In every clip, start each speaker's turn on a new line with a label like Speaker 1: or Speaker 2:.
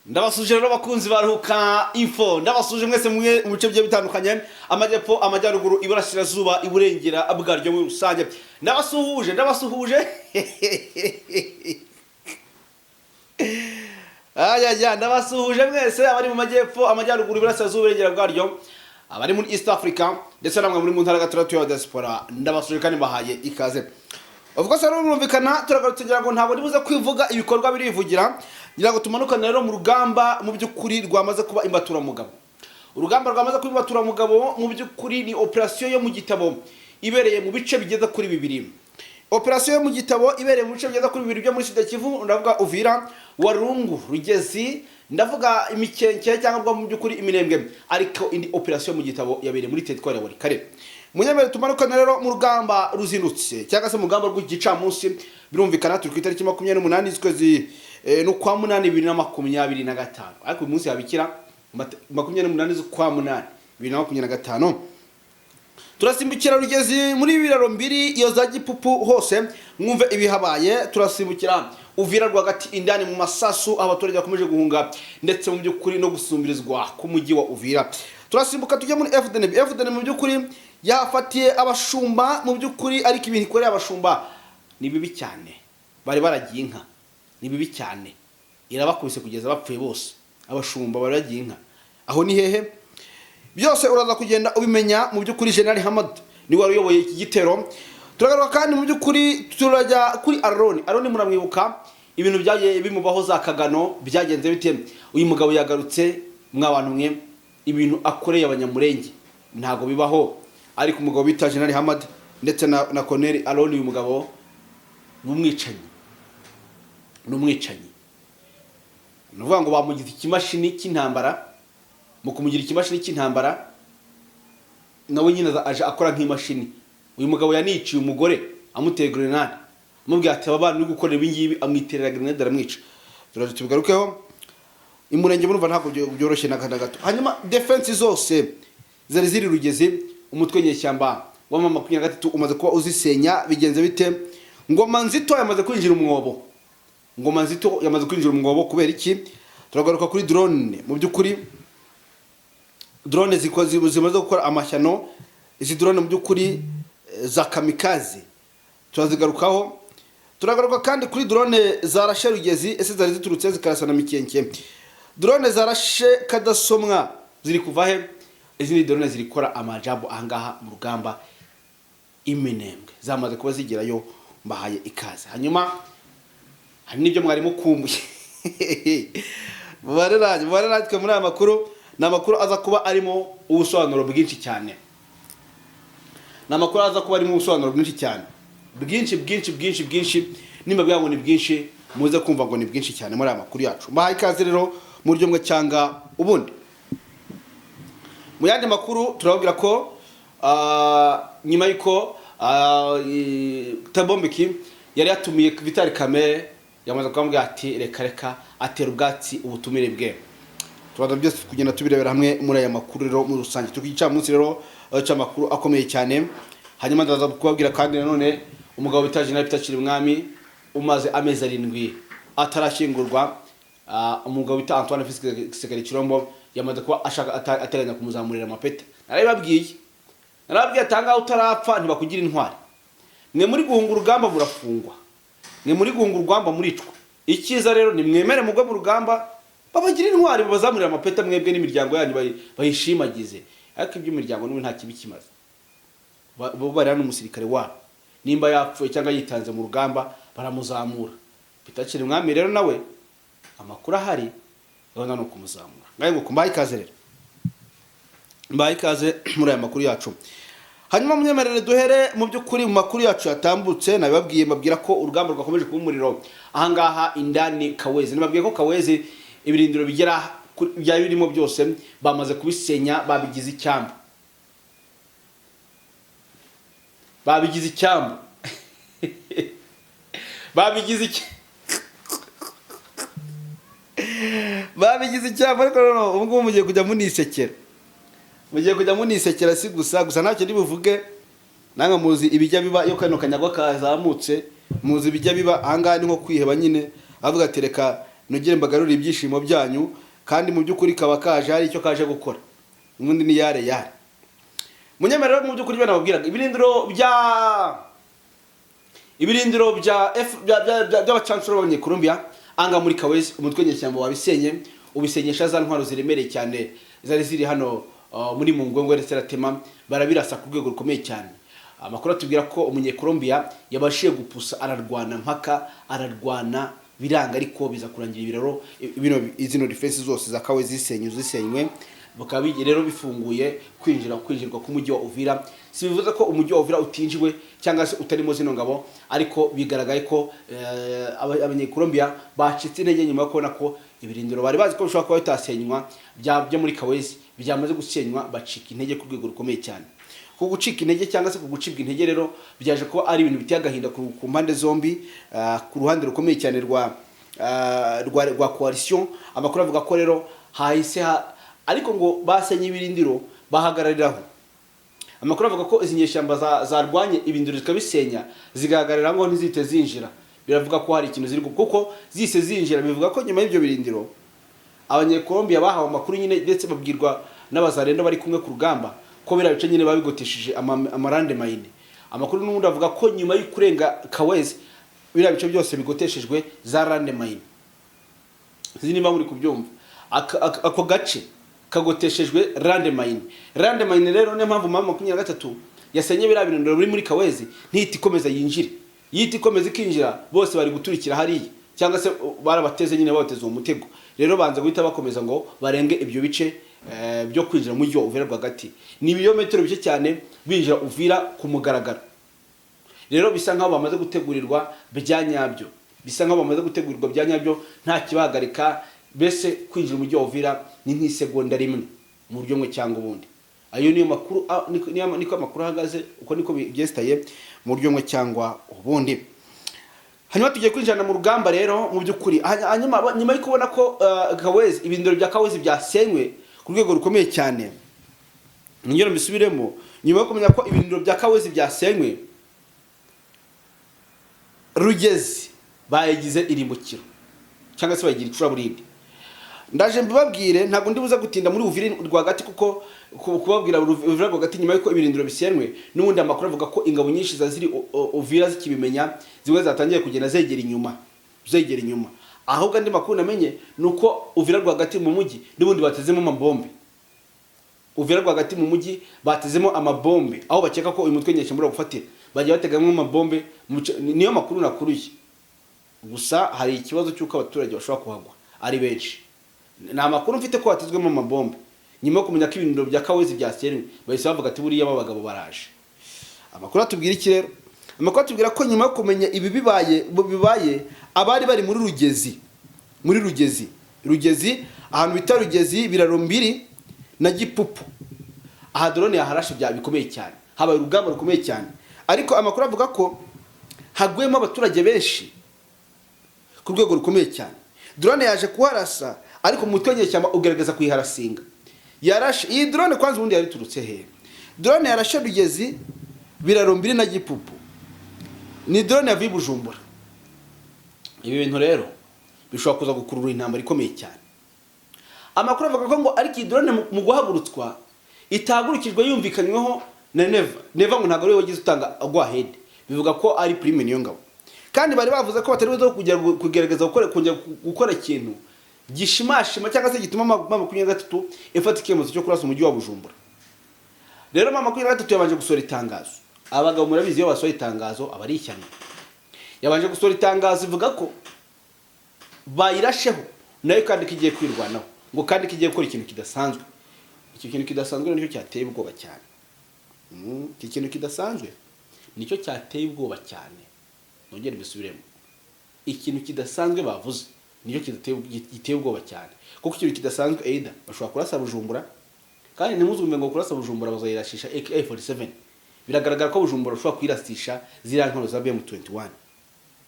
Speaker 1: Ndabasuje rero bakunzi ba Ruhuka Info, ndabasuje mwese mwe mu bice bigiye bitandukanye, amajyepfo, amajyaruguru, iburasirazuba, iburengera bwaryo muri rusange. Ndabasuhuje, ndabasuhuje. Ayaya, ndabasuhuje mwese abari mu majyepfo, amajyaruguru, iburasirazuba, iburengera bwaryo, abari muri East Africa ndetse namwe muri mu ntara gatandatu ya diaspora, ndabasuje kandi mbahaye ikaze. Of course rero birumvikana turagarutse, ngira ngo ntabwo nibuze kwivuga, ibikorwa birivugira. Ngira ngo tumanukane rero mu rugamba mu by'ukuri rwamaze kuba imbaturamugabo. Urugamba rwamaze kuba imbaturamugabo mu by'ukuri ni operasiyo yo mu gitabo ibereye mu bice bigeze kuri bibiri. Operasiyo yo mu gitabo ibereye mu bice bigeze kuri bibiri byo muri Sud Kivu, ndavuga Uvira, Warungu, Rugezi, ndavuga Imikenke cyangwa mu by'ukuri Iminembwe, ariko indi operasiyo mu gitabo yabereye muri teritwari ya Walikale. Munyemere tumanukane rero mu rugamba ruzindutse cyangwa se mu rugamba rw'igicamunsi. Birumvikana turi ku itariki 28 z'ukwezi n'ukwa munani 2025, ariko uyu munsi yabikira 28 z'ukwa munani 2025. Turasimbukira Rugezi muri Biraro Mbiri, iyo za Gipupu hose, mwumve ibihabaye. Turasimbukira Uvira rwagati indani mu masasu, abaturage bakomeje guhunga ndetse mu by'ukuri no gusumbirizwa k'umujyi wa Uvira. Turasimbuka tujya muri FDNB. FDNB mu by'ukuri yafatiye abashumba mu by'ukuri, ariko ibintu ikorera abashumba ni bibi cyane. Bari baragiye inka, ni bibi cyane, irabakubise kugeza bapfuye bose. Abashumba bari bagiye inka, aho ni hehe? Byose uraza kugenda ubimenya. Mu by'ukuri General Hamad niwe wari uyoboye iki gitero. Turagaruka kandi mu by'ukuri turajya kuri Aroni. Aroni muramwibuka, ibintu byagiye bimubaho za Kagano, byagenze bite? Uyu mugabo yagarutse mwabantu mwe, ibintu akoreye Abanyamurenge ntago bibaho. Ariko umugabo bita General Hamad ndetse na Colonel Aroni, uyu mugabo ni umwicanyi, ni umwicanyi. Ni ukuvuga ngo bamugize ikimashini cy'intambara. Mu kumugira ikimashini cy'intambara, nawe nyine aje akora nk'imashini. Uyu mugabo yaniciye umugore amuteye grenade, amubwira ati: "Aba bana uri gukorera ibi ngibi", amwiterera grenade aramwica. Turaje tubigarukeho. Imurenge murumva ntabwo byoroshye na gato. Hanyuma defense zose zari ziri Rugezi, umutwe nyeshyamba wa M23 umaze kuba uzisenya. Bigenze bite? Ngoma Nzito yamaze kwinjira umwobo, Ngoma Nzito yamaze kwinjira umwobo. Kubera iki? Turagaruka kuri drone. Mu by'ukuri drone zimaze gukora amashyano, izi drone mu by'ukuri za kamikaze turazigarukaho. Turagaruka kandi kuri drone zarashe Rugezi. Ese zari ziturutse zikarasa na Mikenke? Drone zarashe Kadasomwa ziri kuva he? Izindi drone ziri gukora amajabu ahangaha mu rugamba Iminembwe zamaze kuba zigerayo. Mbahaye ikaze. Hanyuma hari n'ibyo mwari mukumbuye, mubare nanjye, mubare natwe muri aya makuru. Ni amakuru aza kuba arimo ubusobanuro bwinshi cyane, ni amakuru aza kuba arimo ubusobanuro bwinshi cyane, bwinshi bwinshi bwinshi bwinshi. Nimba bwa ngo ni bwinshi, muze kumva ngo ni bwinshi cyane muri aya makuru yacu. Mbahaye ikaze rero mu buryo bumwe cyangwa ubundi. Mu yandi makuru turababwira ko nyuma y'uko Thabo Mbeki yari yatumiye Vital Kamerhe, yamaze kumubwira ati: "Reka reka", atera ubwatsi ubutumire bwe. Turaza byose kugenda tubirebera hamwe muri aya makuru rero muri rusange. Turi ku gicamunsi rero cy'amakuru akomeye cyane. Hanyuma ndaza kubabwira kandi nanone umugabo bita General Peter Cirimwami umaze amezi 7 atarashyingurwa. Umugabo bita Antoine Félix Tshisekedi Tshilombo yamaze kuba ashaka ateganya kumuzamurira amapeta. Narabibabwiye, narababwiye ati: "Ahangaha utarapfa ntibakugira intwari. Mwe muri guhunga urugamba murafungwa, mwe muri guhunga urugamba muricwa. Icyiza rero ni mwemere mugwe mu rugamba, babagira intwari, babazamurira amapeta, mwebwe n'imiryango yanyu bayishimagize." Ariko iby'imiryango n'ubu nta kibi kimaze. Bo bariya n'umusirikare wabo, nimba yapfuye cyangwa yitanze mu rugamba baramuzamura. Peter Cirimwami rero nawe amakuru ahari gahunda ni ukumuzamura. Ngahe ngo mbahe ikaze rero, mbahe ikaze muri aya makuru yacu. Hanyuma munyemerere duhere mu by'ukuri mu makuru yacu yatambutse. Nabibabwiye, mbabwira ko urugamba rwakomeje kuba umuriro ahangaha indani Kawezi. Nababwiye ko Kawezi ibirindiro bigera byari birimo byose bamaze kubisenya, babigize icyambu, babigize icyambu, babigize iki, babigize icyambu. Ariko noneho ubu ngubu mugiye kujya munisekera, mugiye kujya munisekera. Si gusa gusa ntacyo ndibuvuge, namwe muzi ibijya biba iyo kano kanyagwa kazamutse, muzi ibijya biba ahangaha. Ni nko kwiheba nyine, avuga ati: "Reka Nongere mbagarurire ibyishimo byanyu. Kandi mu by'ukuri kaba kaje hari icyo kaje gukora, ubundi ni yare yare munyemerero. Mu by'ukuri ibyo nababwiraga, ibirindiro bya F by'abacancuro b'Abanyekolombiya anga muri Kawezi, umutwe nyeshyamba wabisenye, ubisenyesha za ntwaro ziremereye cyane zari ziri hano muri Mungwengwe ndetse na Tema, barabirasa ku rwego rukomeye cyane. Amakuru atubwira ko Umunyekolombiya yabashije gupusa, ararwana mpaka ararwana biranga, ariko biza kurangira ibiraro bino, zino defense zose za Kawezi zisenywe, bakaba rero bifunguye kwinjirwa k'umujyi wa Uvira. Si bivuze ko umujyi wa Uvira utinjiwe cyangwa se utarimo zino ngabo, ariko bigaragaye ko Abanyekolombiya bacitse intege nyuma yo kubona ko ibirindiro bari bazi ko bishobora kuba bitasenywa byo muri Kawezi byamaze gusenywa, bacika intege ku rwego rukomeye cyane. Ku gucika intege cyangwa se ku gucibwa intege rero byaje kuba ari ibintu biteye agahinda ku mpande zombi, ku ruhande rukomeye cyane rwa coalition. Amakuru avuga ko rero hahise ariko ngo basenye ibirindiro bahagarariraho. Amakuru avuga ko izi nyeshyamba zarwanye ibindiro zikabisenya, zigahagarara ngo ntizite zinjira. Biravuga ko hari ikintu ziri kuko zise zinjira, bivuga ko nyuma y'ibyo birindiro Abanyekolombiya bahawe amakuru nyine, ndetse babwirwa n'abazarendo bari kumwe ku rugamba, ko biriya bice nyine babigotesheje ama landmine. Amakuru n'ubundi avuga ko nyuma yo kurenga Kawezi biriya bice byose bigoteshejwe za landmine. Sinzi niba muri kubyumva. Ako gace kagoteshejwe landmine. Landmine rero niyo mpamvu M23 yasenye biriya birindiro biri muri Kawezi, ntihite ikomeza yinjire. Yihita ikomeza ikinjira, bose bari guturikira hariya, cyangwa se barabateze nyine, babateze uwo mutego. Rero banza guhita bakomeza ngo barenge ibyo bice byo kwinjira mu mujyi wa Uvira rwagati. Ni ibirometero bike cyane binjira Uvira ku mugaragaro. Rero bisa nkaho bamaze gutegurirwa bya nyabyo, bisa nkaho bamaze gutegurirwa bya nyabyo, nta kibahagarika. Mbese kwinjira umujyi wa Uvira ni nk'isegonda rimwe mu buryo bumwe cyangwa ubundi. Ayo niyo makuru, niko amakuru ahagaze, uko niko byesitaye mu buryo bumwe cyangwa ubundi. Hanyuma tugiye kwinjirana mu rugamba rero mu by'ukuri. Hanyuma nyuma yo kubona ko Kawezi, ibindiro bya Kawezi byasenywe ku rwego rukomeye cyane, nongere mbisubiremo, nyuma yo kumenya ko ibindiro bya Kawezi byasenywe, Rugezi bayigize irimbukiro cyangwa se bayigira icuraburindi. Ndaje mbibabwire, ntabwo ndi buze gutinda muri Uvira rwagati, kuko kubabwira Uvira rwagati nyuma y'uko ibirindiro bisenywe, n'ubundi amakuru avuga ko ingabo nyinshi za ziri Uvira zikibimenya, zimwe zatangiye kugenda zegera inyuma, zegera inyuma. Ahubwo andi makuru namenye ni uko Uvira rwagati mu mujyi n'ubundi batezemo amabombe. Uvira rwagati mu mujyi batezemo amabombe, aho bakeka ko uyu mutwe nyeshyamba gufatira, bagiye bategamo amabombe. Niyo makuru nakuruye. Gusa hari ikibazo cy'uko abaturage bashobora kuhagwa ari benshi. Ni amakuru mfite ko hatezwemo amabombe nyuma yo kumenya ko ibirindiro bya Kawezi byasenywe, bahise bavuga ati buriya abagabo baraje. Amakuru atubwira iki rero? Amakuru atubwira ko nyuma yo kumenya ibi bibaye, abari bari muri Rugezi, muri Rugezi, Rugezi ahantu bita Rugezi, Biraro Mbiri na Gipupu, aha drone yaharashe bya bikomeye cyane, habaye urugamba rukomeye cyane. Ariko amakuru avuga ko haguyemo abaturage benshi ku rwego rukomeye cyane. Drone yaje kuharasa, ariko umutwe w'inyeshyamba ugerageza kuyiharasinga. Yarashe iyi drone kwanza, ubundi yariturutse hehe? Drone yarashe Rugezi, Biraro Mbiri na Gipupu ni drone yavuye i Bujumbura. Ibi bintu rero bishobora kuza gukurura intambara ikomeye cyane. Amakuru avuga ko ngo ariko iyi drone mu guhagurutswa itahagurukijwe yumvikanyweho na Neva. Neva ngo ntabwo ariwe wagize utanga go ahead, bivuga ko ari Prime Niyongabo. Kandi bari bavuze ko batari buze kugerageza kongera gukora ikintu gishimashima cyangwa se gituma M23 ifata icyemezo cyo kurasa umujyi wa Bujumbura. Rero M23 yabanje gusohora itangazo. Abagabo murabizi, iyo basohoye itangazo aba ari ishyano. Yabanje gusohora itangazo ivuga ko bayirasheho nayo kandi ko igiye kwirwanaho, ngo kandi ko igiye gukora ikintu kidasanzwe. Icyo kintu kidasanzwe nicyo cyateye ubwoba cyane. Iki kintu kidasanzwe nicyo cyateye ubwoba cyane. Nongere mbisubiremo, ikintu kidasanzwe bavuze nicyo giteye ubwoba cyane, kuko ikintu kidasanzwe, either bashobora kurasa Bujumbura, kandi ntimuzumve ngo kurasa Bujumbura bazayirashisha AK47. Biragaragara ko Bujumbura bashobora kuyirasisha ziriya ntwaro za BM21.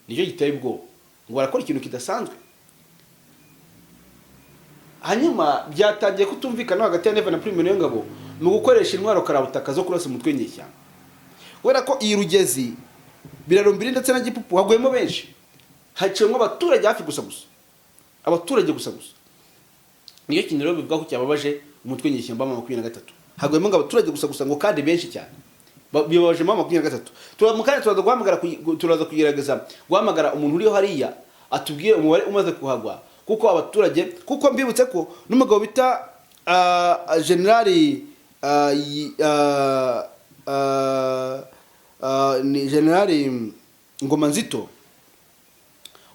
Speaker 1: Nicyo giteye ubwoba, ngo barakora ikintu kidasanzwe. Hanyuma byatangiye kutumvikana hagati ya Neva na Prime Niyongabo mu gukoresha intwaro karabutaka zo kurasa umutwe w'inyeshyamba, kubera ko iyi Rugezi, Biraro Mbiri ndetse na Gipupu haguyemo benshi, haciyemo abaturage hafi gusa gusa. Abaturage gusa gusa. Niyo kintu rero bivuga ko cyababaje umutwe nyeshyamba wa 23. Hagwemo ngo abaturage gusa gusa, ngo kandi benshi cyane. Bibabaje M23. Mu kanya turaza guhamagara, turaza kugerageza guhamagara umuntu uriho hariya atubwire umubare umaze kuhagwa, kuko abaturage, kuko mbibutse ko n'umugabo bita generali ni generali Ngoma Nzito.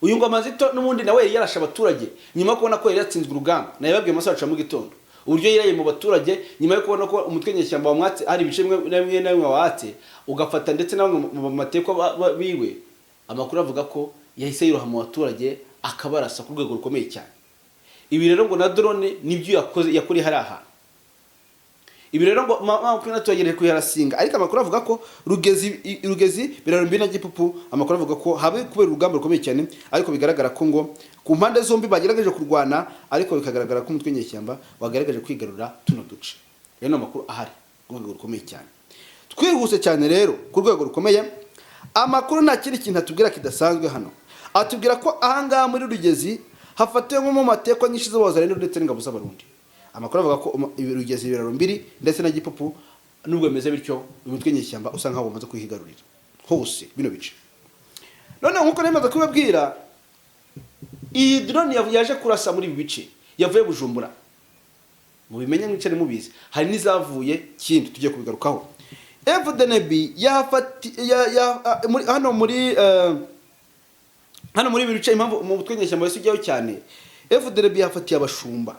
Speaker 1: Uyu Ngoma Nzito n'ubundi nawe yari yarashe abaturage nyuma yo kubona ko yari yatsinzwe urugamba. Nawe yababwiye amasaha ya mu gitondo uburyo yiraye mu baturage nyuma yo kubona ko umutwe nyeshyamba wamwatse, hari ibice bimwe na bimwe na bimwe watse ugafata, ndetse na bamwe mu matekwa biwe. Amakuru avuga ko yahise yiroha mu baturage akabarasa ku rwego rukomeye cyane. Ibi rero ngo na drone nibyo yakoze, yakoreye hari ahantu. Ibi rero ngo 23 yagenewe kuyarasinga, ariko amakuru avuga ko Rugezi, Rugezi, Biraro na Gipupu, amakuru avuga ko habe kubera urugamba rukomeye cyane, ariko bigaragara ko ngo ku mpande zombi bagerageje kurwana, ariko bikagaragara ko umutwe nyeshyamba wagaragaje kwigarurira tuno duce. Rero ni amakuru ahari ku rwego rukomeye cyane. Twihuse cyane rero ku rwego rukomeye, amakuru nta kindi kintu atubwira kidasanzwe hano. Atubwira ko ahangaha muri Rugezi hafatiwe nko mu matekwa nyinshi z'Abazalendo ndetse n'ingabo z'Abarundi. Amakuru avuga ko Rugezi, Biraro Mbiri ndetse na Gipupu, nubwo bimeze bityo, uyu mutwe nyeshyamba usa nkaho wamaze kwihigarurira hose bino bice. Noneho nkuko nemaze kubabwira, iyi drone yaje kurasa muri ibi bice yavuye Bujumbura, mubimenye mwicare mubizi, hari n'izavuye kindi tugiye kubigarukaho. FDNB yafati ya, ya, muri, hano muri hano muri ibi bice, impamvu mu mutwe nyeshyamba wese ujyayo cyane, FDNB yafatiye abashumba.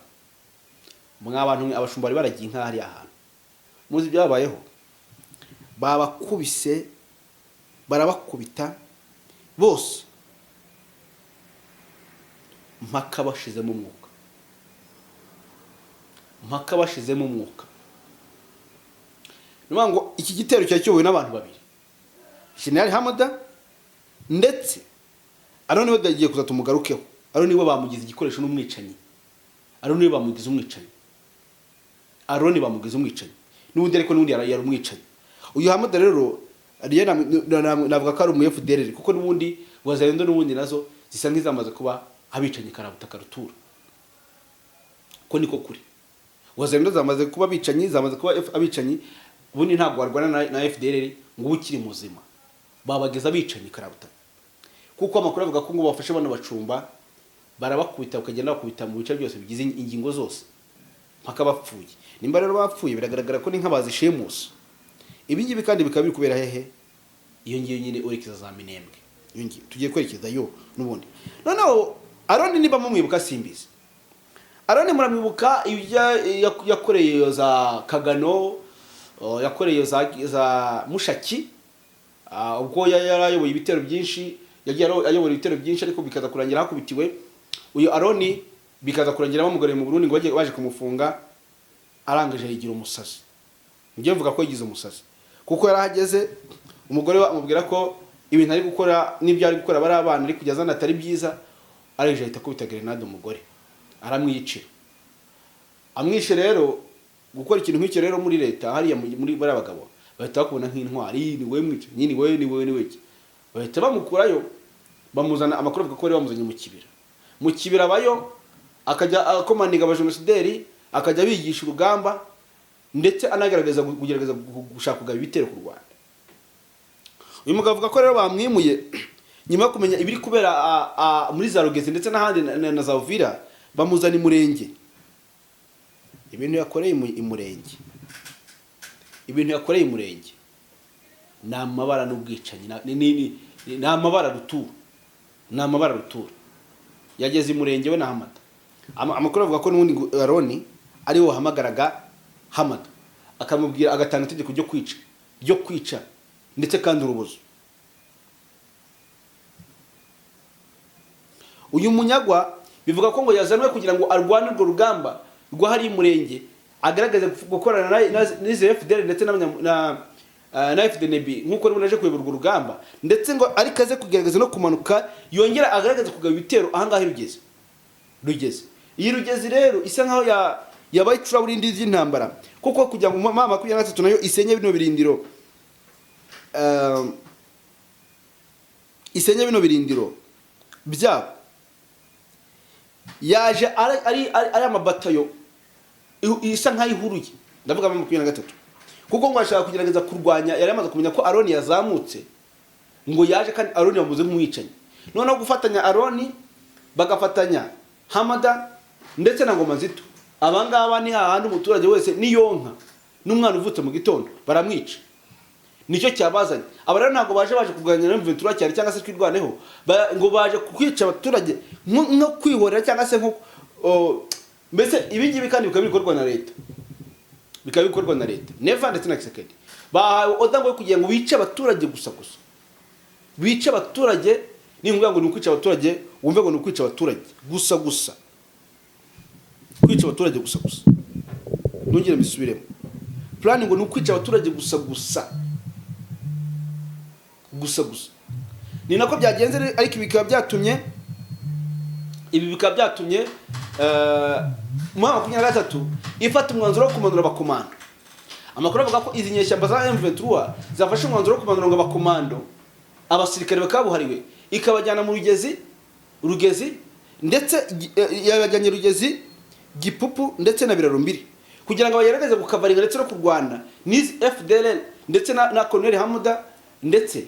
Speaker 1: Mwa bantu mwe, abashumba bari baragiye inka hariya ahantu, muzi ibyabayeho? Babakubise, barabakubita bose mpaka bashizemo umwuka, mpaka bashizemo umwuka. Ni ukuvuga ngo iki gitero cyari kiyobowe n'abantu babiri, General Hamada ndetse Aroni we dagiye kuza tumugarukeho. Aroni we bamugize igikoresho n'umwicanyi. Aroni we bamugize umwicanyi. Aroni bamugize umwicanyi n'ubundi, ariko n'ubundi yari umwicanyi. Uyu Hamada rero ariyo navuga ko ari umu FDLR, kuko n'ubundi Wazalendo n'ubundi nazo zisa nk'izamaze kuba abicanyi karabutaka rutura, ko niko kuri. Wazalendo zamaze kuba abicanyi, zamaze kuba abicanyi. Ubundi ntabwo warwana na FDLR ngo ube ukiri muzima. Babageza abicanyi karabutaka, kuko amakuru avuga ko ngo bafashe bano bacumba barabakubita, bakagenda bakubita mu bice byose bigize ingingo zose mpaka bapfuye. Nimba rero bapfuye, biragaragara ko ni nk'abazishimusa. Ibi ngibi kandi bikaba biri kubera hehe? Iyo ngiyo nyine urekeza za Minembwe, iyo ngiyo tugiye kwerekeza yo n'ubundi. Noneho Aroni, niba mumwibuka, simbizi, Aroni muramwibuka ibyo yakoreye za Kagano, yakoreye za Mushaki, ubwo yari yarayoboye ibitero byinshi, yagiye ayobora ibitero byinshi, ariko bikaza kurangira hakubitiwe uyu Aroni, bikaza kurangira bamugaruriye mu Burundi ngo bajye baje kumufunga. Arangije yigira umusazi. Njye mvuga ko yigize umusazi, kuko yarahageze umugore we amubwira ko ibintu ari gukora n'ibyo ari gukora bari abana ari kujya azana atari byiza. Arangije ahita akubita grenade umugore aramwiyicira. Amwishe rero, gukora ikintu nk'icyo rero muri leta hariya muri bariya bagabo bahita bakubona nk'intwari: "Ni wowe mwica, ni wowe, ni wowe, ni wowe." Bahita bamukurayo bamuzana, amakuru avuga ko bari bamuzanye mu kibira. Mu kibira abayo, akajya akomaniga abajenosideri, akajya abigisha urugamba, ndetse anagaragaza kugerageza gushaka kugaba ibitero ku Rwanda. Uyu mugabo avuga ko rero bamwimuye nyuma yo kumenya ibiri kubera muri za Rugezi ndetse n'ahandi na za Uvira, bamuzana i Murenge. Ibintu yakoreye i Murenge, ibintu yakoreye i Murenge ni amabara n'ubwicanyi, ni amabara rutura, ni amabara rutura. Yageze i Murenge we na Hamada. Amakuru avuga ko n'ubundi ngo Aroni ari we wahamagaraga Hamada akamubwira, agatanga itegeko ryo kwica, ryo kwica ndetse kandi urubozo. Uyu munyagwa bivuga ko ngo yazanwe kugira ngo arwane urwo rugamba rwa hariya Murenge, agaragaze gukorana n'izi FDL ndetse na FDNB, nk'uko n'ubundi aje kuyobora urwo rugamba, ndetse ngo ariko aze kugerageza no kumanuka yongera agaragaze kugaba ibitero ahangaha i Rugezi. Rugezi, iyi Rugezi rero isa nkaho yabaye icuraburindi ry'intambara, kuko kugira ngo M23 nayo isenye bino birindiro, isenye bino birindiro byabo. Yaje ari amabatayo isa nkaho ihuruye, ndavuga M23, kuko ngo ashaka kugerageza kurwanya. Yari amaze kumenya ko Aroni yazamutse, ngo yaje kandi Aroni bamuze nk'umwicanyi. Noneho gufatanya Aroni, bagafatanya Hamada ndetse na Ngoma Nzito, abangaba ni hahandi umuturage wese niyonka n'umwana uvutse mu gitondo baramwica. Nicyo cyabazanye. Aba rero ntabwo baje kurwanya na M23 cyane cyangwa se Twirwaneho, ngo baje kwica abaturage nko kwihorera cyangwa se nko mbese ibi ngibi. Kandi bikaba bikorwa na leta, bikaba bikorwa na leta. Neva ndetse na Kisekedi bahawe order ngo yo kugira ngo bice abaturage gusa gusa, bice abaturage. Ninkuvuga ngo ni ukwica abaturage, wumve ngo ni ukwica abaturage gusa gusa, kwica abaturage gusa gusa. Ntongere mbisubiremo, plan ngo ni ukwica abaturage gusa gusa gusa gusa. Ni nako byagenze rero, ariko ibi bikaba byatumye mu mwaka 23 ifata umwanzuro wo kumanura abakomando. Amakuru avuga ko izi nyeshyamba za M23 zafashe umwanzuro wo kumanura ngo abakomando, abasirikare bakabuhariwe, ikabajyana mu Rugezi ndetse yabajyanye Rugezi, Gipupu ndetse na Biraro Mbiri, kugira ngo bagerageze gukavaringa ndetse no kurwana n'izi FDLR ndetse na Colonel Hamuda, ndetse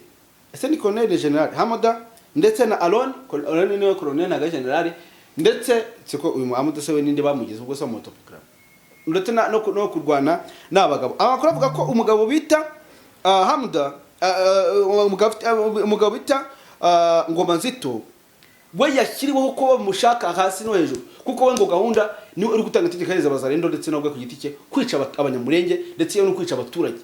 Speaker 1: ese ni Colonel General Hamuda ndetse na Alon. Alon niwe Colonel, ntago ari General. Ndetse siko uyu Hamuda se we ninde bamugize ubwo se motoprogram, ndetse no kurwana n'abagabo. Amakuru avuga ko umugabo bita Hamuda, umugabo bita Ngoma Nzito we yashyiriweho ko bamushaka hasi no hejuru, kuko we ngo gahunda niwe uri gutanga itegeko ahereza Abazarendo ndetse nawe ku giti cye kwica Abanyamurenge ndetse no kwica abaturage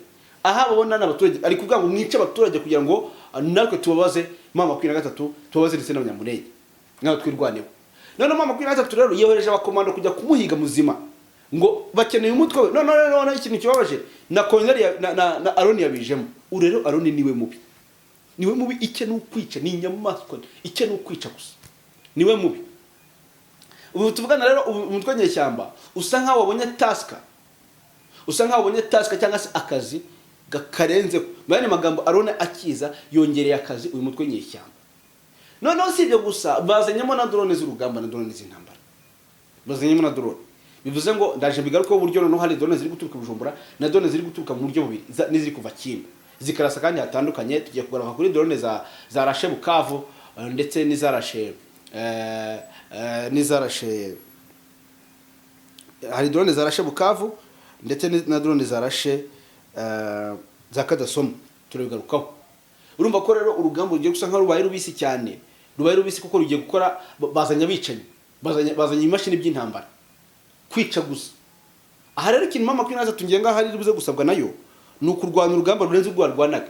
Speaker 1: aha babona n'abaturage. Ari kuvuga ngo mwice abaturage kugira ngo natwe tubabaze M23, tubabaze ndetse n'Abanyamurenge, natwe twirwaneho. None M23 rero yohereje abakomando kujya kumuhiga muzima, ngo bakeneye umutwe we. None rero ikintu kibabaje, na colonel na Aroni yabijemo. Ubu rero Aroni niwe mubi, niwe mubi. Icye ni ukwica, ni inyamaswa, icye ni ukwica gusa, niwe mubi. Ubu tuvugana rero, ubu umutwe nyeshyamba usa nkaho wabonye task, usa nkaho wabonye task cyangwa se akazi karenze. Mu yandi magambo, Aroni akiza yongereye akazi uyu mutwe nyeshyamba. Noneho si ibyo gusa, bazanyemo na drone z'urugamba na drone z'intambara, bazanyemo na drone. Bivuze ngo ndaje mbigarukeho uburyo noneho hari drone ziri guturuka i Bujumbura na drone ziri guturuka mu buryo bubiri n'iziri kuva Kindu zikarasa kandi hatandukanye. Tugiye kugaruka kuri drone za zarashe Bukavu, ndetse n'izarashe, hari drone zarashe Bukavu ndetse na drone zarashe za Kadasoma, turabigarukaho. Urumva ko rero urugamba rugiye gusa nkaho rubaye rubisi cyane, rubaye rubisi kuko rugiye gukora, bazanye abicanyi, bazanye imashini by'intambara kwica gusa. Aha rero ikintu M23 ngenga hari buze gusabwa nayo ni ukurwana urugamba rurenze urwo yarwanaga.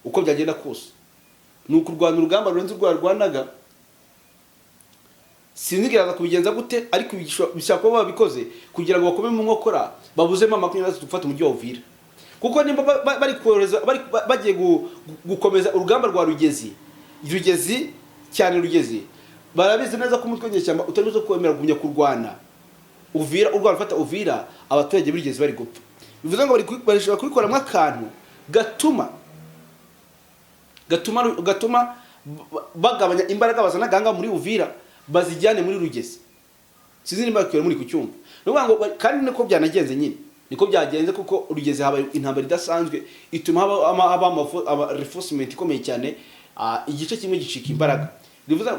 Speaker 1: Uko byagenda kose ni ukurwana urugamba rurenze urwo yarwanaga. Sinzi iraza kubigenza gute, ariko bishobora kuba babikoze kugira ngo bakome mu nkokora, babuze M23 gufata umujyi wa Uvira, kuko nimba bari kohereza, bagiye gukomeza urugamba rwa Rugezi, Rugezi cyane, Rugezi, barabizi neza ko umutwe w'inyeshyamba utari buze kwemera kugumya kurwana Uvira, urwana ufata Uvira, abaturage b'Rugezi bari gupfa. Bivuze ngo barashobora kubikoramo akantu gatuma bagabanya imbaraga bazana ganga muri Uvira, bazijyane muri Rugezi. Sinzi niba bakwiye muri kucyumva. Ni ukuvuga ngo kandi niko byanagenze nyine, niko byagenze, kuko Rugezi habaye intambara idasanzwe ituma haba reinforcement ikomeye cyane, igice kimwe gicika imbaraga.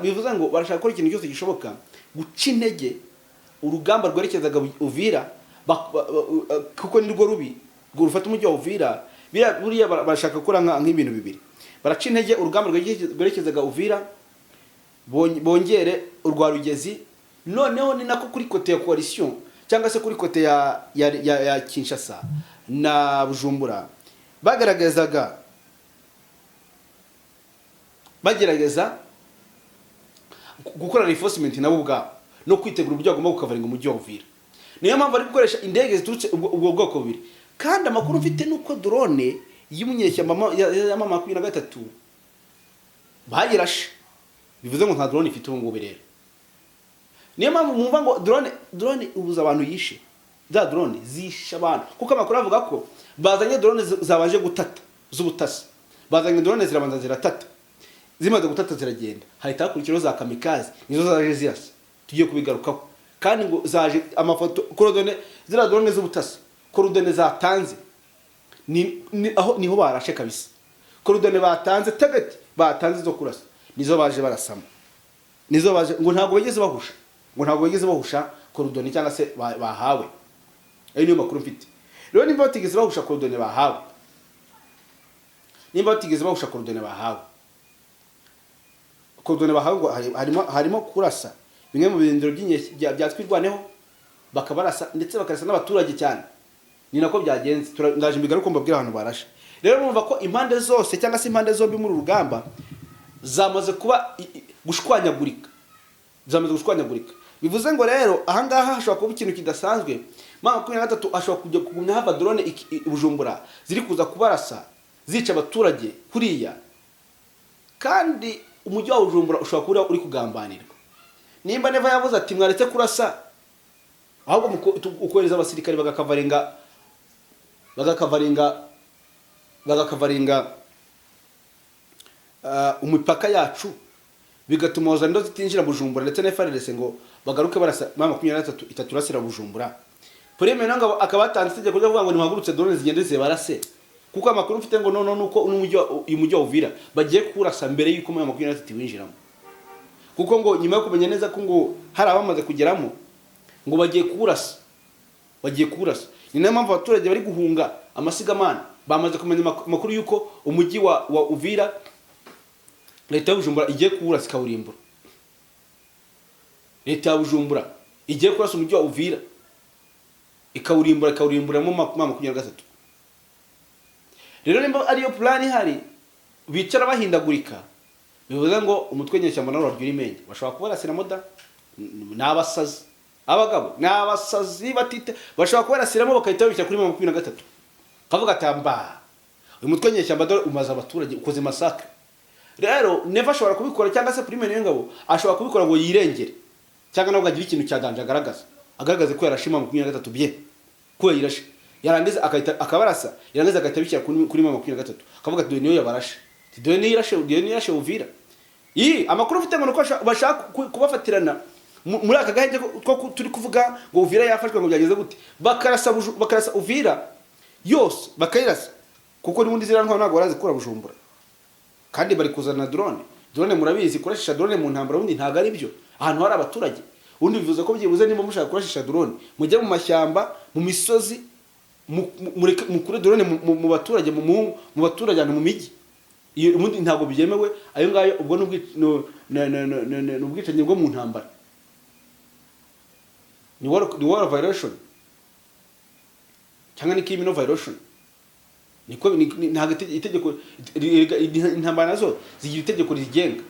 Speaker 1: Bivuze ngo barashaka gukora ikintu cyose gishoboka guca intege urugamba rwerekezaga Uvira, kuko nirwo rubi rwo rufata umujyi wa Uvira. Buriya barashaka gukora nk'ibintu bibiri: baraca intege urugamba rwerekezaga Uvira, bongere urwa Rugezi. Noneho ni nako kuri côté ya coalition cyangwa se kuri côté ya Kinshasa na Bujumbura bagaragazaga, bagerageza gukora reinforcement nabo ubwabo no kwitegura uburyo bagomba gukavaringa umujyi wa Uvira. Niyo mpamvu bari gukoresha indege ziturutse ubwo bwoko bubiri. Kandi amakuru mfite nuko drone y'umunyeshyamba ya M23 bayirashe, bivuze ngo nta drone ifite ubu ngubu. Rero niyo mpamvu mwumva ngo drone ubuza abantu yishe, za drone zishe abantu, kuko amakuru avuga ko bazanye drone zabanje gutata z'ubutasi. Bazanye drone zirabanza ziratata, zimaze gutata ziragenda, hahita hakurikiraho za kamikaze, nizo zaje zirasa. Tugiye kubigarukaho. Kandi ngo zaje amafoto, coordonnées, ziriya drone z'ubutasi, coordonnées zatanze ni aho niho barashe kabisa. Coordonnées batanze, target batanze zo kurasa, nizo baje barasamo, nizo baje. Ngo ntabwo bageze bahusha, ngo ntabwo bageze bahusha coordonnées cyangwa se bahawe. Ayo niyo makuru mfite. Rero nimba batigeze bahusha coordonnées bahawe, nimba batigeze bahusha coordonnées bahawe, coordonnées bahawe ngo harimo kurasa bimwe mu birindiro bya Twirwaneho, bakabarasa ndetse bakarasa n'abaturage cyane. Ni nako byagenze. Ndaje mbigaruke mbabwire ahantu barashe. Rero murumva ko impande zose cyangwa se impande zombi muri uru rugamba zamaze kuba gushwanyagurika, zamaze gushwanyagurika. Bivuze ngo rero ahangaha hashobora kuba ikintu kidasanzwe. M23 ashobora kujya kugumya hava drone i Bujumbura ziri kuza kubarasa, zica abaturage kuriya, kandi umujyi wa Bujumbura ushobora kuba uri kugambanirwa. Nimba Neva yavuze ati mwaretse kurasa, ahubwo ukohereza abasirikare bagakavaringa imipaka yacu, bigatuma Wazalendo zitinjira Bujumbura ndetse na FARDC, ngo bagaruke barasa M23 itaturasira Bujumbura. Prime Nangabo akaba yatanze itegeko ryo kuvuga ngo nimuhagurutse drone zigende zibarase, kuko amakuru mfite ngo noneho nuko uyu mujyi wa Uvira bagiye kurasa mbere y'uko M23 winjiramo, kuko ngo nyuma yo kumenya neza ko ngo hari abamaze kugeramo, ngo bagiye kuwurasa, bagiye kuwurasa. Ni nayo mpamvu abaturage bari guhunga amasigamana. Bamaze kumenya amakuru y'uko umujyi wa Uvira leta ya Bujumbura igiye kuwurasa ikawurimbura. Leta ya Bujumbura igiye kurasa umujyi wa Uvira ikawurimbura, ikawurimburamo 23. Rero nimba ariyo plan ihari, bicara bahindagurika, bivuze ngo umutwe nyeshyamba nawo urarya imenge. Bashobora kubarasiramo da. Ni abasazi, abagabo ni abasazi batite. Bashobora kubarasiramo bagahita babishyira kuri 23, kavuga ati mba uyu mutwe nyeshyamba dore umaze abaturage, ukoze massacre. Rero Neva ashobora kubikora, cyangwa se Prime Niyongabo ashobora kubikora ngo yirengere, cyangwa nabwo agire ikintu cya danger agaragaza, agaragaze ko yarashe 23 bye, ko yayirashe, yarangiza akahita akabarasa, yarangiza agahita abishyira kuri 23, akavuga ati dore niyo yabarashe, ati dore niyo irashe, dore niyo irashe Uvira. Iyi amakuru ufite ngo nuko bashaka kubafatirana muri aka gahenge ko turi kuvuga ngo Uvira yafashwe, ngo byageze gute, bakarasa Uvira yose, bakayirasa, kuko n'ubundi ziriya ntwaro ntabwo barazikura Bujumbura. Kandi bari kuzana drone. Drone murabizi, kurashisha drone mu ntambara ubundi ntabwo ari byo ahantu hari abaturage. Ubundi bivuze ko byibuze niba mushaka kurashisha drone, mujye mu mashyamba, mu misozi, mureke mukure drone mu baturage, mu baturage, ahantu mu mijyi. Iyo ubundi ntabwo byemewe. Ayo ngayo ubwo ni ubwicanyi bwo mu ntambara, ni war violation cyangwa ni criminal violation. Niko ntabwo itegeko intambara nazo zigira itegeko rizigenga.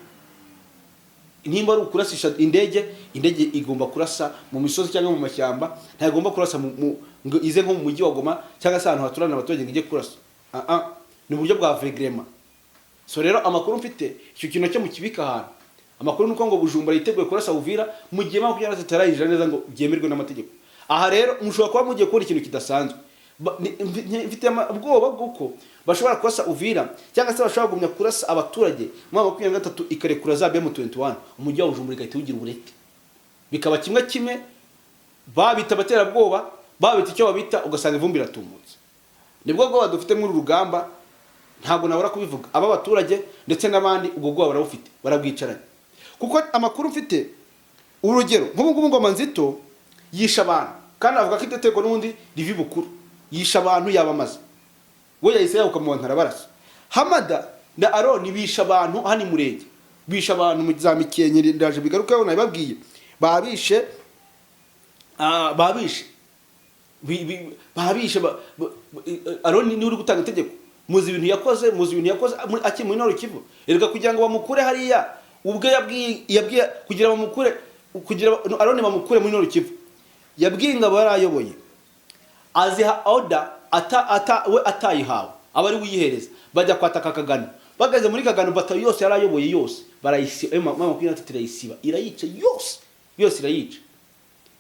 Speaker 1: Nimba ari ukurasisha indege, indege igomba kurasa mu misozi cyangwa mu mashyamba, ntagomba kurasa ngo ize nko mu mujyi wa Goma cyangwa se ahantu haturana abaturage ngo ijye kurasa. Ah ah, ni uburyo bwa aveuglement. So rero amakuru mfite, icyo kintu cyo mukibika ahantu. Amakuru nuko ngo Bujumbura yiteguye kurasa Uvira mu gihe 23 itarayinjira neza ngo byemerwe n'amategeko. Aha rero mushobora kuba mugiye kubona ikintu kidasanzwe. Mfite ubwoba bw'uko bashobora kurasa Uvira cyangwa se bashobora kugumya kurasa abaturage, mu 23 ikarekura za BM21, umujyi wa Bujumbura igahita ugira uburete, bikaba kimwe kimwe babita abaterabwoba, babita icyo babita, ugasanga ivumbi iratumutse. Nibwo bwoba dufite muri uru rugamba, ntabwo nabura kubivuga. Aba baturage ndetse n'abandi ubwo bwoba barabufite, barabwicaranye, kuko amakuru mfite, urugero nk'ubu ngubu Ngoma Nzito yishe abantu, kandi avuga ko iryo tegeko n'ubundi riva ibukuru. Yishe abantu, yabamaze, we yahise yahuka mu bantu arabarasa. Hamada na Aroni bishe abantu hano i Murenge, bishe abantu mu za Mikenke, ndaje bigarukeho nabibabwiye. Babishe, babishe. Babishe Aroni niwe uri gutanga itegeko. Muzi ibintu yakoze, muzi ibintu yakoze akiri muri Nord Kivu. Erega kugira ngo bamukure hariya, ubwo yabwiye kugira bamukure, kugira Aroni bamukure muri Nord Kivu, yabwiye ingabo yari ayoboye, aziha order ata ata we atayihawe, aba ari uyihereza. Bajya kwataka Kagano, bageze muri Kagano, batayo yose yari ayoboye yose barayisiba. 23 irayisiba, irayica yose yose, irayica,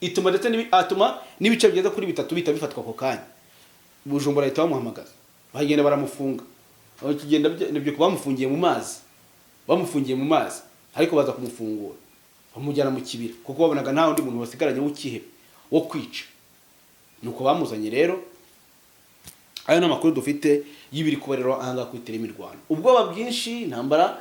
Speaker 1: ituma ndetse atuma n'ibice bigeze kuri bitatu bihita bifatwa ako kanya. Bujumbura bahita bamuhamagaza, bagenda baramufunga. Aho kigenda nibyo bamufungiye mu mazi, bamufungiye mu mazi, ariko baza kumufungura. Bamujyana mu kibira kuko babonaga nta wundi muntu basigaranye w'ukihebe wo kwica, nuko bamuzanye. Rero ayo ni amakuru dufite y'ibiri kuba rero ahangaha kuri terrain y'imirwano. Ubwoba bwinshi, intambara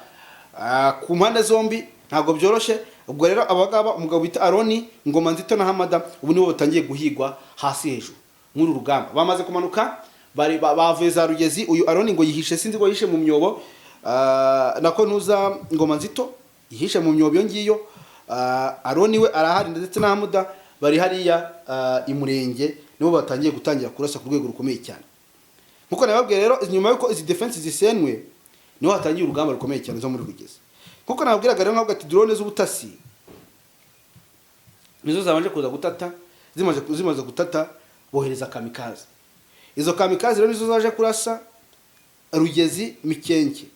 Speaker 1: ku mpande zombi, ntabwo byoroshye. Ubwo rero abangaba, umugabo bita Aroni Ngoma Nzito na Hamada, ubu nibo batangiye guhigwa hasi hejuru muri uru rugamba. Bamaze kumanuka, bari bavuye za Rugezi. Uyu Aroni ngo yihishe, sinzi ngo yihishe mu myobo, nako ntuza Ngoma Nzito yihishe mu myobo iyo ngiyo. Aroni we arahari ndetse na Hamuda bari hariya i Murenge, nibo batangiye gutangira kurasa ku rwego rukomeye cyane. Nkuko nababwiye rero, nyuma yuko izi defense zisenwe, niho hatangiye urugamba rukomeye cyane zo muri Rugezi. Nkuko nababwiraga rero, nkavuga ati drone z'ubutasi nizo zabanje kuza gutata. Zimaze gutata, bohereza kamikaze. Izo kamikaze rero nizo zaje kurasa Rugezi, Mikenke,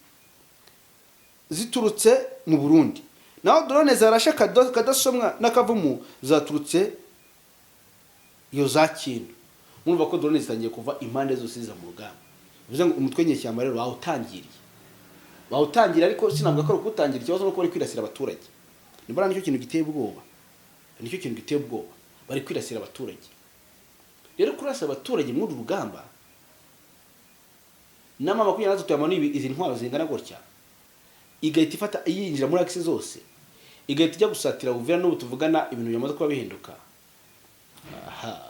Speaker 1: ziturutse mu Burundi. Naho drone zarashe Kadasomwa n'Akavumu zaturutse iyo za Kindu. Murumva ko drone zitangiye kuva impande zose ziza mu rugamba. Bivuze ngo umutwe nyeshyamba rero bawutangiriye, bawutangira, ariko sinavuga ko ari ukuwutangira. Ikibazo nuko bari kwirasira abaturage. Nimbona nicyo kintu giteye ubwoba, nicyo kintu giteye ubwoba, bari kwirasira abaturage. Rero kurasa abaturage muri uru rugamba nama 23 yamanuye izi ntwaro zingana gutya, igahita ifata yinjira muri axe zose, igahita ijya gusatira Uvira. N'ubu tuvugana ibintu byamaze kuba bihinduka. Aha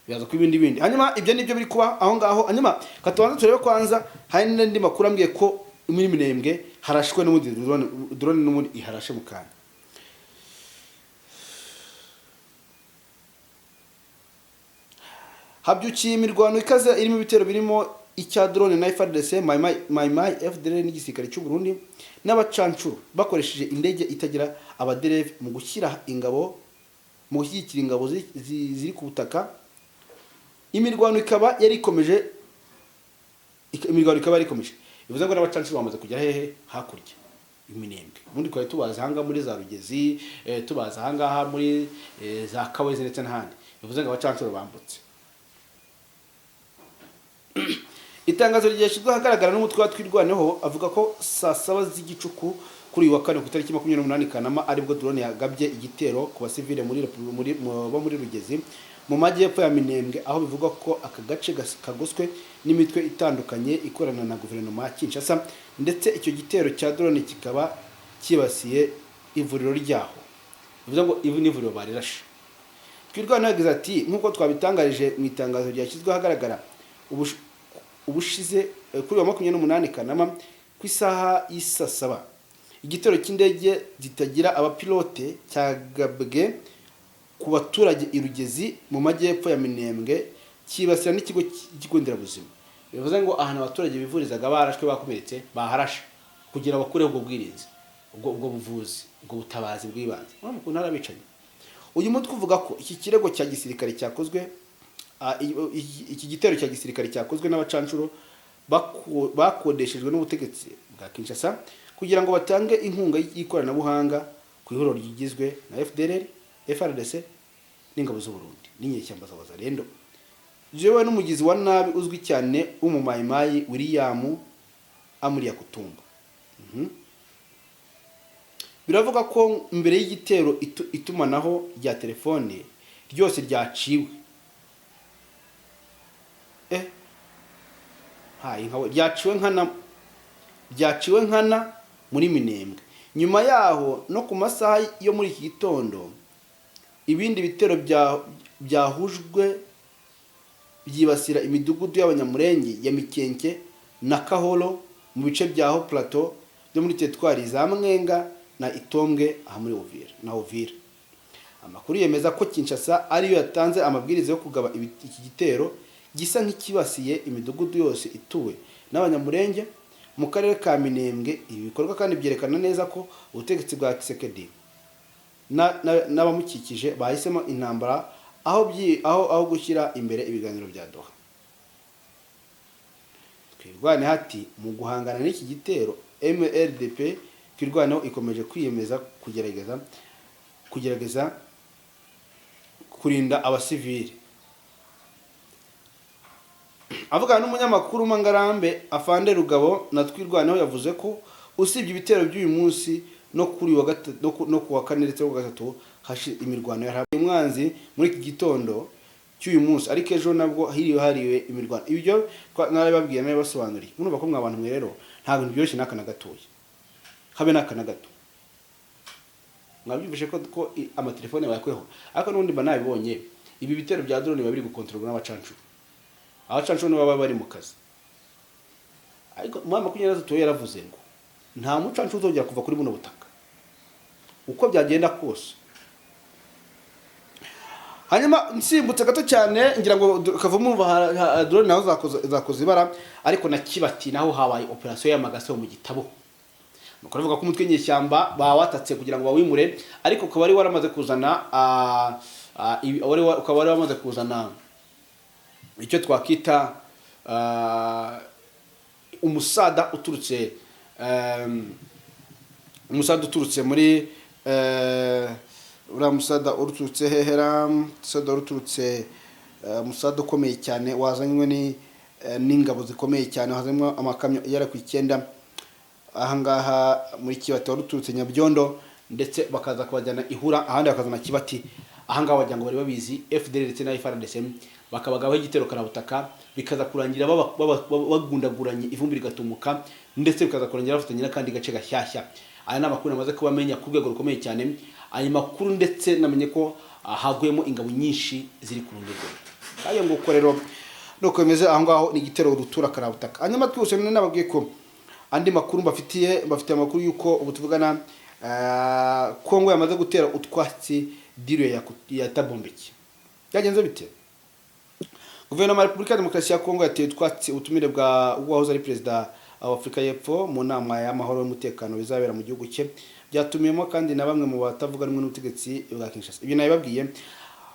Speaker 1: biraza kuba ibindi bindi. Hanyuma ibyo nibyo biri kuba aho ngaho. Hanyuma katubanza turebe kwanza, hari n'andi makuru ambwiye ko muri Minembwe harashwe n'ubundi drone n'ubundi iharashe mu kanya. Habyukiye imirwano ikaze irimo ibitero birimo icya drone na FARDC, Mai Mai, FDLR n'igisirikare cy'u Burundi n'abacancuro bakoresheje indege itagira abadereve mu gushyira ingabo, mu gushyigikira ingabo ziri ku butaka. Imirwano ikaba yari ikomeje, imirwano ikaba yari ikomeje. Bivuze ngo n'abacancuro bamaze kugera hehe? Hakurya Iminembwe. Ubundi twari tubazi ahangaha muri za Rugezi, tubazi ahangaha muri za Kawezi ndetse n'ahandi. Bivuze ngo abacancuro bambutse. Itangazo ryashyizwe ahagaragara n'umutwe wa Twirwaneho avuga ko saa 7 z'igicuku kuri uyu wa kane ku itariki 28 Kanama aribwo drone yagabye igitero ku basivile bo muri Rugezi mu majyepfo ya Minembwe, aho bivugwa ko aka gace kagoswe n'imitwe itandukanye ikorana na guverinoma ya Kinshasa, ndetse icyo gitero cya drone kikaba cyibasiye ivuriro ryaho. Bivuze ngo ivu n'ivuriro barirashe. Twirwaneho yagize ati: "Nk'uko twabitangarije mu itangazo ryashyizwe ahagaragara ubushize, kuri wa 28 Kanama ku isaha y'isa 7, igitero cy'indege zitagira abapilote cyagabwe ku baturage i Rugezi mu majyepfo ya Minembwe, cyibasira n'ikigo cy'ikigo nderabuzima." Bivuze ngo ahantu abaturage bivurizaga barashwe, bakomeretse, baharashe kugira bakureho ubwo bwirinzi, ubwo buvuzi, ubwo butabazi bw'ibanze. Urabona ukuntu hari abicanyi. Uyu mutwe uvuga ko iki kirego cya gisirikare cyakozwe, iki gitero cya gisirikare cyakozwe n'abacancuro bakodeshejwe n'ubutegetsi bwa Kinshasa kugira ngo batange inkunga y'ikoranabuhanga ku ihuriro rigizwe na FDLR, FARDC n'ingabo z'u Burundi n'inyeshyamba za Wazalendo, jewe n'umugizi wa nabi uzwi cyane w'umumayimayi William Amuriya Kutumba. Biravuga ko mbere y'igitero itumanaho rya telefone ryose ryaciwe, hayi nkawe, ryaciwe nkana, ryaciwe nkana muri Minembwe. Nyuma yaho no ku masaha yo muri iki gitondo, ibindi bitero byahujwe byibasira imidugudu y'Abanyamurenge ya Mikenke na Kahoro mu bice bya Haut Plateau byo muri teritwari za Mwenga na Itombwe aha muri Uvira na Uvira. Amakuru yemeza ko Kinshasa ariyo yatanze amabwiriza yo kugaba iki gitero gisa nk'ikibasiye imidugudu yose ituwe n'Abanyamurenge mu karere ka Minembwe. Ibi bikorwa kandi byerekana neza ko ubutegetsi bwa Tshisekedi n'abamukikije bahisemo intambara aho gushyira imbere ibiganiro bya Doha. Twirwaneho ati: "Mu guhangana n'iki gitero, MRDP Twirwaneho ikomeje kwiyemeza kugerageza kurinda abasivili." Avugana n'umunyamakuru Mangarambe, Afande Rugabo na Twirwaneho yavuze ko usibye ibitero by'uyu munsi No kuri wa gatatu, no ku wa kane ndetse no ku wa gatatu hashi imirwano yarabaye umwanzi muri iki gitondo cy'uyu munsi, ariko ejo nabwo hiriwe hariwe imirwano. Ibyo narabibabwiye, narabibasobanuriye. Murumva ko mwa bantu mwe rero nta bintu byoroshye n'aka na gatoya, habe n'aka na gato. Mwabyumvishe ko amatelefone bayakweho, ariko n'ubundi mba nabibonye. Ibi bitero bya drone biba biri gukontororwa n'abacancuro. Abacancuro nibo baba bari mu kazi, ariko mu 23 yaravuze ngo nta mucancuro uzongera kuva kuri buno butaka uko byagenda kose. Hanyuma nsimbutse gato cyane, ngira ngo Kavumu drone naho zakoze ibara, ariko na Kibati naho habaye operation y'amagaso mu gitabo. Nuko aravuga ko umutwe w'inyeshyamba bawatatse kugira ngo bawimure, ariko ukaba wari waramaze kuzana ukaba wari wamaze kuzana icyo twakita umusada uturutse muri uriya musada uturutse hehera, umusada uturutse umusada ukomeye cyane wazanywe n'ingabo zikomeye cyane, wazanywe amakamyo agera ku 9 ahangaha muri Kibati, wari uturutse Nyabyondo, ndetse bakaza kubajyana Ihura, ahandi bakazana Kibati. Ahangaha wagira ngo bari babizi FDL ndetse na FARDC, bakabagabaho igitero karabutaka, bikaza kurangira bagundaguranye, ivumbi rigatumuka, ndetse bikaza kurangira bafatanye n'akandi gace gashyashya. Aya ni amakuru namaze kuba amenya ku rwego rukomeye cyane. Aya makuru ndetse namenye ko haguyemo ingabo nyinshi ziri ku rundi rwego. Ayo nguko rero nuko bimeze aho ngaho, ni igitero rutura karabutaka. Hanyuma twihuse, none nababwiye ko andi makuru mbafitiye amakuru y'uko ubu tuvugana Kongo yamaze gutera utwatsi deal ya Thabo Mbeki. Byagenze bite? Guverinoma ya Repubulika ya Demokarasi ya Kongo yateye utwatsi ubutumire bwa uwahoze ari perezida wa Afurika y'Epfo mu nama y'amahoro y'umutekano bizabera mu gihugu cye. Byatumiyemo kandi na bamwe mu batavuga rumwe n'ubutegetsi bwa Kinshasa. Ibyo nabibabwiye.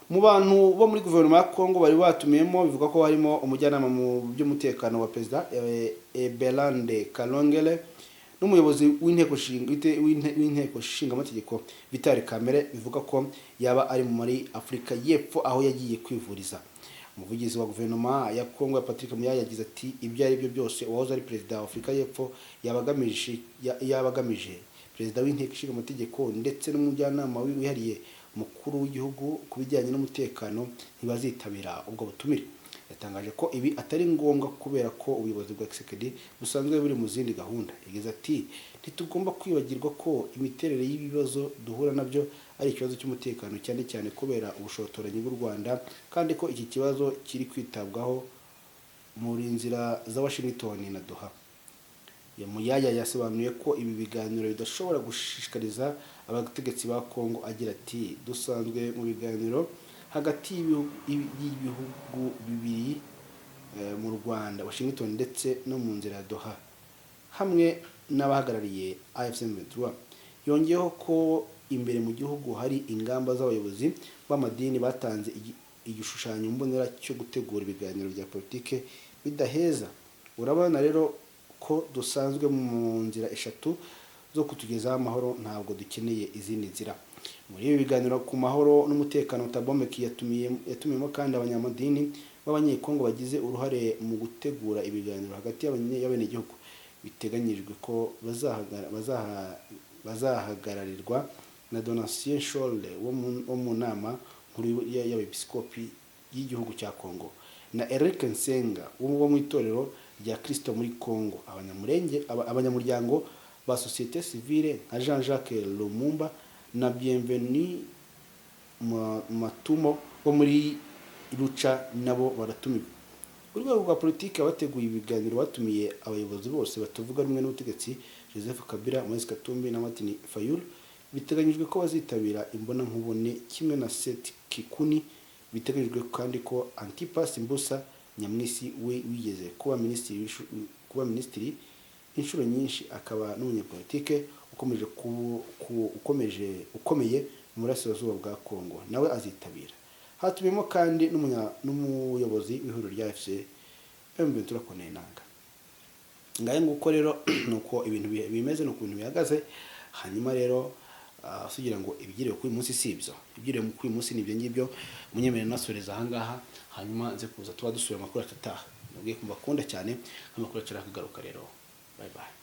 Speaker 1: Mu bantu bo muri guverinoma ya Kongo bari batumiyemo, bivuga ko harimo umujyanama mu by'umutekano wa perezida Eberande Kalongele n'umuyobozi w'inteko nshingamategeko Vital Kamerhe, bivuga ko yaba ari muri Afurika y'Epfo aho yagiye kwivuriza. Umuvugizi wa guverinoma ya Kongo ya Patrick Muyaya yagize ati: "Ibyo ari byo byose, uwahoze ari perezida wa Afurika y'Epfo yaba agamije perezida w'inteko ishinga amategeko ndetse n'umujyanama wihariye mukuru w'igihugu ku bijyanye n'umutekano ntibazitabira ubwo butumire." Yatangaje ko ibi atari ngombwa kubera ko ubuyobozi bwa Tshisekedi busanzwe buri mu zindi gahunda. Yagize ati: "Ntitugomba kwibagirwa ko imiterere y'ibibazo duhura nabyo ari ikibazo cy'umutekano, cyane cyane kubera ubushotoranyi bw'u Rwanda, kandi ko iki kibazo kiri kwitabwaho muri nzira za Washington na Doha." Muyaya yasobanuye ko ibi biganiro bidashobora gushishikariza abategetsi ba Kongo, agira ati: "Dusanzwe mu biganiro hagati y'ibihugu bibiri mu Rwanda, Washington ndetse no mu nzira ya Doha hamwe n'abahagarariye AFC M23." Yongeyeho ko imbere mu gihugu hari ingamba z'abayobozi b'amadini batanze igishushanyo mbonera cyo gutegura ibiganiro bya politike bidaheza. "Urabona rero ko dusanzwe mu nzira eshatu zo kutugezaho amahoro, ntabwo dukeneye izindi nzira." Muri ibi biganiro ku mahoro n'umutekano, Thabo Mbeki yatumiyemo kandi abanyamadini b'Abanyekongo bagize uruhare mu gutegura ibiganiro hagati y'abenegihugu. Biteganyijwe ko bazahagararirwa na Donatien Nshole wo mu nama nkuru y'abepiskopi y'igihugu cya Kongo na Eric Nsenga wo mu itorero rya Kristo muri Kongo. Abanyamuryango ba société civile nka Jean Jacques Lumumba na Bienvenu Matumo bo muri Lucha nabo baratumiwe. Ku rwego rwa politiki, abateguye ibiganiro batumiye abayobozi bose batavuga rumwe n'ubutegetsi, Joseph Kabila, Moise Katumbi na Martin Fayulu. Biteganyijwe ko bazitabira imbonankubone kimwe na Seth Kikuni. Biteganyijwe kandi ko Antipas Mbusa Nyamwisi, we wigeze kuba minisitiri inshuro nyinshi, akaba n'umunyapolitike ukomeje ukomeje ukomeye mu burasirazuba bwa Kongo, nawe azitabira. Hatumiyemo kandi n'umuyobozi w'ihuriro rya AFC M23 Corneille Nangaa. Ngahe nguko rero nuko ibintu bimeze, nuko ibintu bihagaze. Hanyuma rero sugira ngo ibigiriwe kuri uyu munsi si ibyo, ibigiriwe kuri uyu munsi ni ibyo ngibyo. Munyemerere nasoreza ahangaha, hanyuma nze kuza tuba dusubira amakuru atataha. Nabwiye ko mbakunda cyane, amakuru acara akagaruka rero. Bye bye.